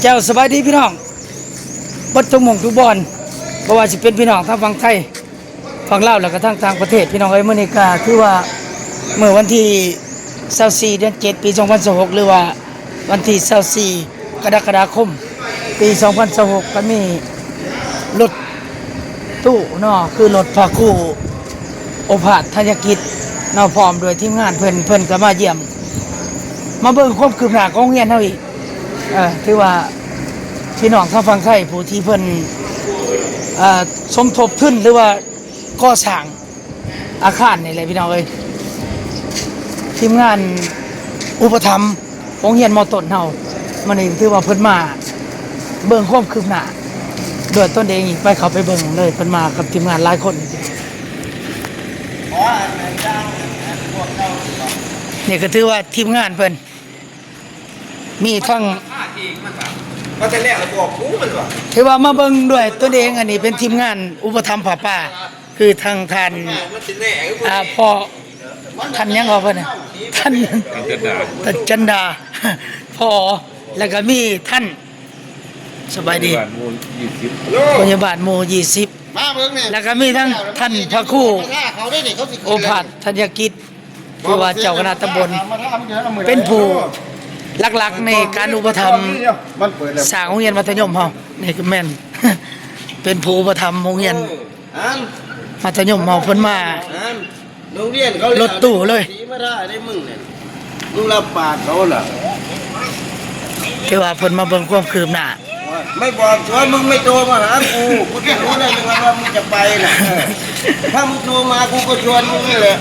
ເຈົ້າ ສະບາຍດີພີ່ນ້ອງ ເບິດທຸກໝ່ອງທຸກບ່ອນ ບໍ່ວ່າຊິເປັນພີ່ນ້ອງທາງຝັ່ງໄທ ຝັ່ງລາວ ແລ້ວກໍທາງຕ່າງປະເທດ. ພີ່ນ້ອງເອີຍ ມື້ນີ້ກໍຖືວ່າມື້ວັນທີຊາວສີ່ ເດືອນເຈັດ ປີສອງພັນຊາວຫົກ ຫຼືວ່າວັນທີຊາວສີ່ ກໍລະກະດາຄົມ ປີສອງພັນຊາວຫົກ ກໍມີລົດຕູ້ເນາະ ຄືລົດພະຄູໂອພາດ ທັນຍະກິດເນາະ ພ້ອມດ້ວຍທີມງານເພິ່ນ ເພິ່ນກໍມາຢ້ຽມ ມາເບິ່ງຄວາມຄືບໜ້າຂອງໂຮງຮຽນເຮົາອີກ. ເອີ ຖືວ່າພີ່ນ້ອງທາງຝັ່ງໄທ ຜູ້ທີ່ເພິ່ນ ເອີ ສົມທົບທຶນ ຫຼືວ່າກໍ່ສ້າງອາຄານນີ້ແຫຼະ ພີ່ນ້ອງເອີຍ. ທີມງານອຸປະຖຳໂຮງຮຽນ ມ.ຕົ້ນ ເຮົາ ມື້ນີ້ຖືວ່າເພິ່ນມາເບິ່ງຄວາມຄືບໜ້າດ້ວຍຕົນເອງອີກ. ໄປ ເຂົ້າໄປເບິ່ງເລີຍ ເພິ່ນມາກັບທີມງານຫຼາຍຄົນ. ນີ້ກໍຖືວ່າທີມງານເພິ່ນ ມີທັງ ວ່າແຕ່ແລກແລ້ວບອກກູມັນວ່າ ຖືວ່າມາເບິ່ງດ້ວຍຕົນເອງ. ອັນນີ້ເປັນທີມງານອຸປະຖຳຜ້າປ່າ ຄືທາງທ່ານ ອ່າ ພໍ່ ທ່ານຫຍັງເກາະເພິ່ນນະ ທ່ານ ທ່ານຈັນດາ ທ່ານຈັນດາ ພໍ່ ແລ້ວກໍມີທ່ານ ສະບາຍດີ ພະຍາບານໝູ່ຍີ່ສິບ ພະຍາບານໝູ່ຍີ່ສິບ ມາເບິ່ງນີ້ ແລ້ວກໍມີທັງທ່ານພະຄູ ເຂົາໄດ້ນີ້ ເຂົາຊິ ໂອພາດ ທັນຍະກິດ ຄືວ່າເຈົ້າຄະນະຕຳບົນ ເປັນຜູ້ຫຼັກໆໃນການອຸປະຖຳສ້າງໂຮງຮຽນມັດທະຍົມເຮົາ. ນີ້ກໍແມ່ນ ເປັນຜູ້ອຸປະຖຳໂຮງຮຽນມັດທະຍົມເຮົາ ເພິ່ນມາ ໂຮງຮຽນເຂົາ ລົດຕູ້ເລີຍ ສີມາທ່າໄດ້ມຶງນີ້ ມຶງຮັບປາກເຂົາລະ ແຕ່ວ່າເພິ່ນມາເບິ່ງຄວາມຄືບໜ້າ. ໂອ້ຍ ໄມ່ບອກຕົວະ ມຶງໄມ່ໂທມາຫາກູ ກູຈະຮູ້ໄດ້ຍັງໄງວ່າມຶງຈະໄປນະ. ເອີ ຖ້າມຶງໂທມາ ກູກໍຊວນມຶງນັ້ນແຫຼະ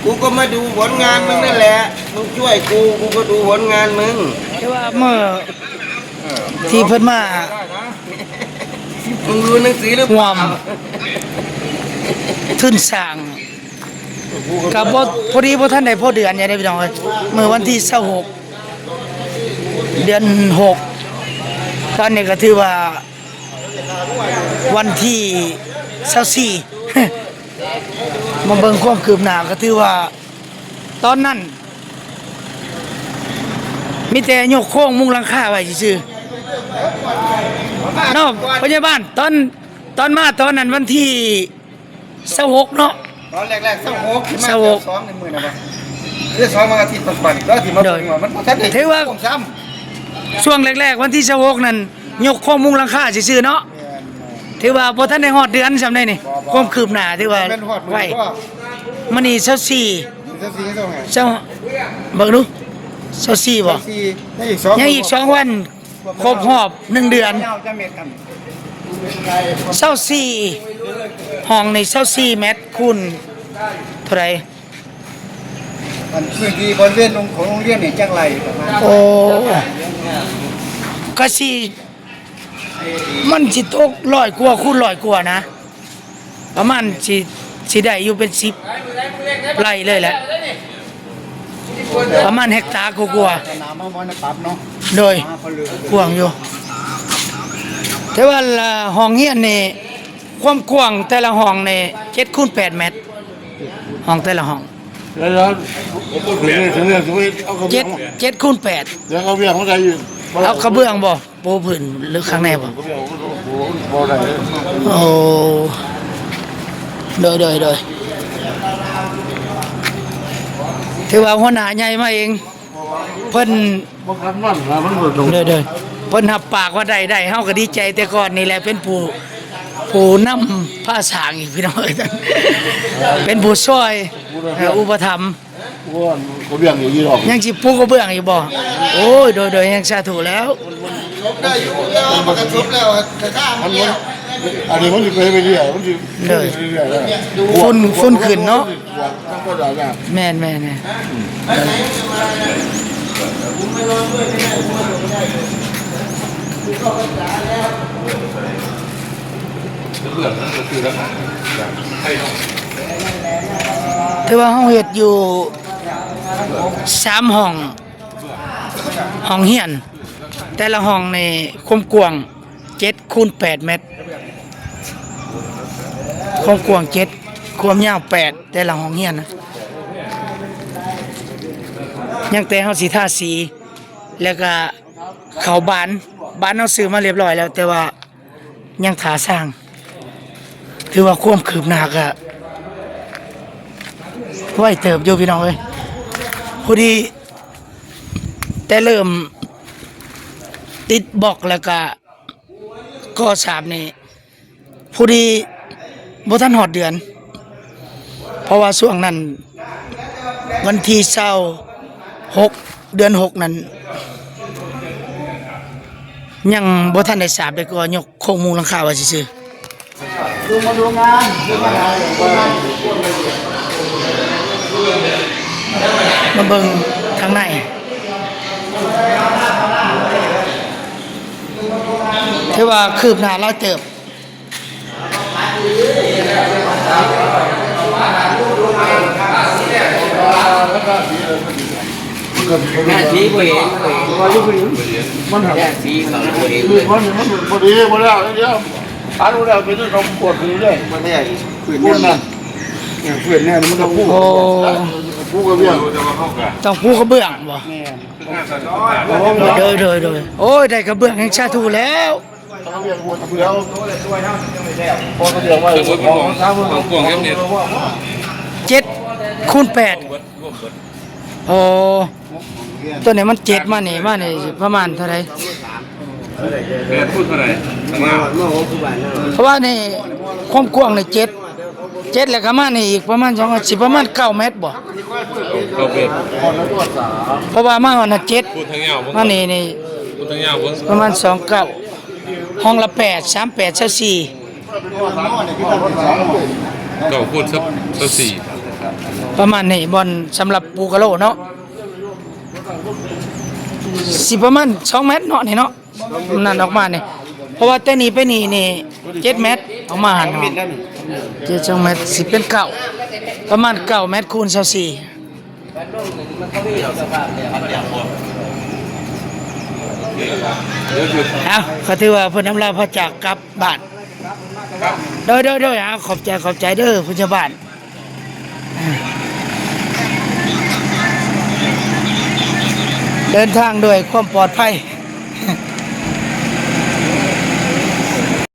ກູກໍມາດູຜົນງານມຶງນັ້ນແຫຼະ ມຶງຊ່ວຍກູ ກູກໍດູຜົນງານມຶງ. ແຕ່ວ່າເມື່ອ ທີ່ເພິ່ນມາ ມຶງຮູ້ໜັງສືຫຼືເປົ່າ ຮ່ວມທຶນສ້າງ ກໍບໍ່ ພໍດີບໍ່ທັນໄດ້ພໍເດືອນຫຍັງເດ້ພີ່ນ້ອງເອີຍ. ມື້ວັນທີຊາວຫົກ ເດືອນຫົກ ຕອນນີ້ກໍຖືວ່າວັນທີຊາວສີ່ ມາເບິ່ງຄວາມຄືບໜ້າ ກໍຖືວ່າ ຕອນນັ້ນມີແຕ່ຍົກໂຄງມຸງຫຼັງຄາໄວ້ຊື່ໆເນາະ ພະຍາບານ. ຕອນ ຕອນມາຕອນນັ້ນວັນທີຊາວຫົກເນາະ ຕອນແລກໆ ຊາວຫົກ ຊາວຫົກ ສອງໃນມື້ນັ້ນ ຄືສອງວັນອາທິດກ່ອນໆ ກໍທີ່ມາເບິ່ງວ່າມັນບໍ່ທັນໄດ້ ຖືວ່າ ຊ່ວງແລກໆ ວັນທີຊາວຫົກນັ້ນ ຍົກໂຄງມຸງຫຼັງຄາຊື່ໆເນາະ ແມ່ນໆ ຖືວ່າບໍ່ທັນໄດ້ຮອດເດືອນຊ້ຳໃດນີ້ ບໍ່ໆ ຄວາມຄືບໜ້າຖືວ່າໄວ. ມື້ນີ້ຊາວສີ່ ຊາວສີ່ ຊາວ ເບິ່ງດູ ຊາວສີ່ບໍ່ ຊາວສີ່ ຍັງອີກສອງ ຍັງອີກສອງວັນ ຄົບຮອບໜຶ່ງເດືອນ ຊາວສີ່ ຫ້ອງນີ້ຊາວສີ່ແມັດ ຄູນເທົ່າໃດ? ອັນພື້ນທີ່ບໍລິເວນຂອງໂຮງຮຽນນີ້ຈັກໄຮ່ປະມານ? ໂອ້ ກະຊິ ມັນຊິຕົກຮ້ອຍກວ່າຄູນຮ້ອຍກວ່ານະ ປະມານຊິ ຊິໄດ້ຢູ່ເປັນສິບໄຮ່ເລີຍແຫຼະ ປະມານເຮັກຕາກວ່າໆ. ສະໜາມເຮົາບໍ່ໄດ້ປັບເນາະ ໂດຍ ກວ້າງຢູ່ ແຕ່ວ່າຫ້ອງຮຽນນີ້ ຄວາມກວ້າງແຕ່ລະຫ້ອງນີ້ເຈັດຄູນແປດແມັດ ຫ້ອງແຕ່ລະຫ້ອງ ເຈັດ ເຈັດຄູນແປດ ເອົາກະເບື້ອງບໍ່? ປູພື້ນເລິກຂ້າງໃນບໍ່? ໂອ້ ໂດຍ ໂດຍ ໂດຍ ຖືວ່າຫົວໜ້າໃຫຍ່ມາເອງ ເພິ່ນ ໂດຍ ໂດຍ ເພິ່ນຮັບປາກວ່າໄດ້ ໄດ້ ເຮົາກໍດີໃຈແຕ່ກ່ອນນີ້ແຫຼະ ເປັນຜູ້ ຜູ້ນຳພາສ້າງອີກ ພີ່ນ້ອງເອີຍ ເປັນຜູ້ຊ່ອຍ ເອີ ອຸປະຖຳ ໂອ້ ກະເບື້ອງຢູ່ດອກ ຍັງຊິປູກະເບື້ອງອີກບໍ່? ໂອ້ຍ ໂດຍ ໂດຍ ຍັງສາທຸແລ້ວ ມັນ ອັນນີ້ມັນຊິໄປເລື້ອຍ ມັນຊິ ໂດຍ ເລື້ອຍໆ ຝຸ່ນ ຝຸ່ນຂຶ້ນເນາະ ແມ່ນໆໆ ຖືວ່າເຮົາເຮັດຢູ່ສາມຫ້ອງ ຫ້ອງຮຽນ ແຕ່ລະຫ້ອງນີ້ຄວາມກວ້າງເຈັດຄູນແປດແມັດ ຄວາມກວ້າງເຈັດ ຄວາມຍາວແປດ ແຕ່ລະຫ້ອງຮຽນນະ ຍັງແຕ່ເຮົາຊິທາສີ ແລ້ວກະເຂົ້າບ້ານ, ບ້ານເຮົາຊື້ມາຮຽບຮ້ອຍແລ້ວ ແຕ່ວ່າຍັງຖ້າສ້າງ. ຖືວ່າຄວາມຄືບໜ້າກະໄວເຕີບຢູ່ພີ່ນ້ອງເອີຍ. ພໍດີແຕ່ເລີ່ມຕິດບລັອກແລ້ວກະ ກໍ່ສາມນີ້ ພໍດີບໍ່ທັນຮອດເດືອນ ເພາະວ່າຊ່ວງນັ້ນ ວັນທີຊາວຫົກ ເດືອນຫົກນັ້ນ ຍັງບໍ່ທັນໄດ້ສາບເດ້ ກໍຍົກໂຄງມຸງຫຼັງຄາໄວ້ຊື່ໆ. ມາເບິ່ງທາງໃນ ຖືວ່າຄືບໜ້າຫຼາຍເຕີບ. ໜ້າທີ່ບໍ່ເຫັນ ບໍ່ເຫັນ ມັນຫາກ ໜ້າທີ່ເຂົາບໍ່ເຫັນ ມັນ ມັນບໍ່ດີ ບໍ່ແລ້ວເດ້. ອັນນັ້ນແລ້ວເປັນເລື່ອງຂອງປວດຢູ່ເລື້ອຍ ມັນແທ້ ພື້ນນັ້ນ ພື້ນແນວນີ້ມັນຕ້ອງປູ ໂອ້ ປູກະເບື້ອງ ຕ້ອງປູກະເບື້ອງບໍ່? ແມ່ນ ໂດຍ ໂດຍ ໂດຍ. ໂອ້ຍ ໄດ້ກະເບື້ອງແຮ່ງສາທຸແລ້ວ. ເຈັດຄູນແປດ ໂອ້ ຕົວນີ້ມັນເຈັດ ມານີ້ ມານີ້ປະມານເທົ່າໃດ? ແປດຄູນເທົ່າໃດ? ເພາະວ່ານີ້ຄວາມກວ້າງນີ້ເຈັດ ເຈັດ ແລ້ວກະມານີ້ອີກປະມານສອງ ຊິປະມານເກົ້າແມັດບໍ່? ເກົ້າແມັດ ເພາະວ່າມາຮອດຫັ້ນເຈັດ ມານີ້ນີ້ ປະມານສອງເກົ້າ ຫ້ອງລະແປດ ສາມແປດ ຊາວສີ່ ເກົ້າຄູນຊາວສີ່ ປະມານນີ້ ບ່ອນສຳລັບປູກະໂລເນາະ ຊິປະມານສອງແມັດເນາະ ນີ້ເນາະ ນັ້ນອອກມານີ້ ເພາະວ່າແຕ່ນີ້ໄປນີ້ນີ້ເຈັດແມັດ ອອກມາຫັ້ນເນາະ ເຈັດສອງແມັດ ຊິເປັນເກົ້າ ປະມານເກົ້າແມັດຄູນຊາວສີ່. ເອົ້າ ກໍຖືວ່າເພິ່ນອຳລາພາຈາກກັບບ້ານ. ໂດຍ ໂດຍ ໂດຍ ເອົາ ຂອບໃຈ ຂອບໃຈເດີຜູ້ໃຫຍ່ບ້ານ. ເດີນທາງດ້ວຍຄວາມປອດໄພ.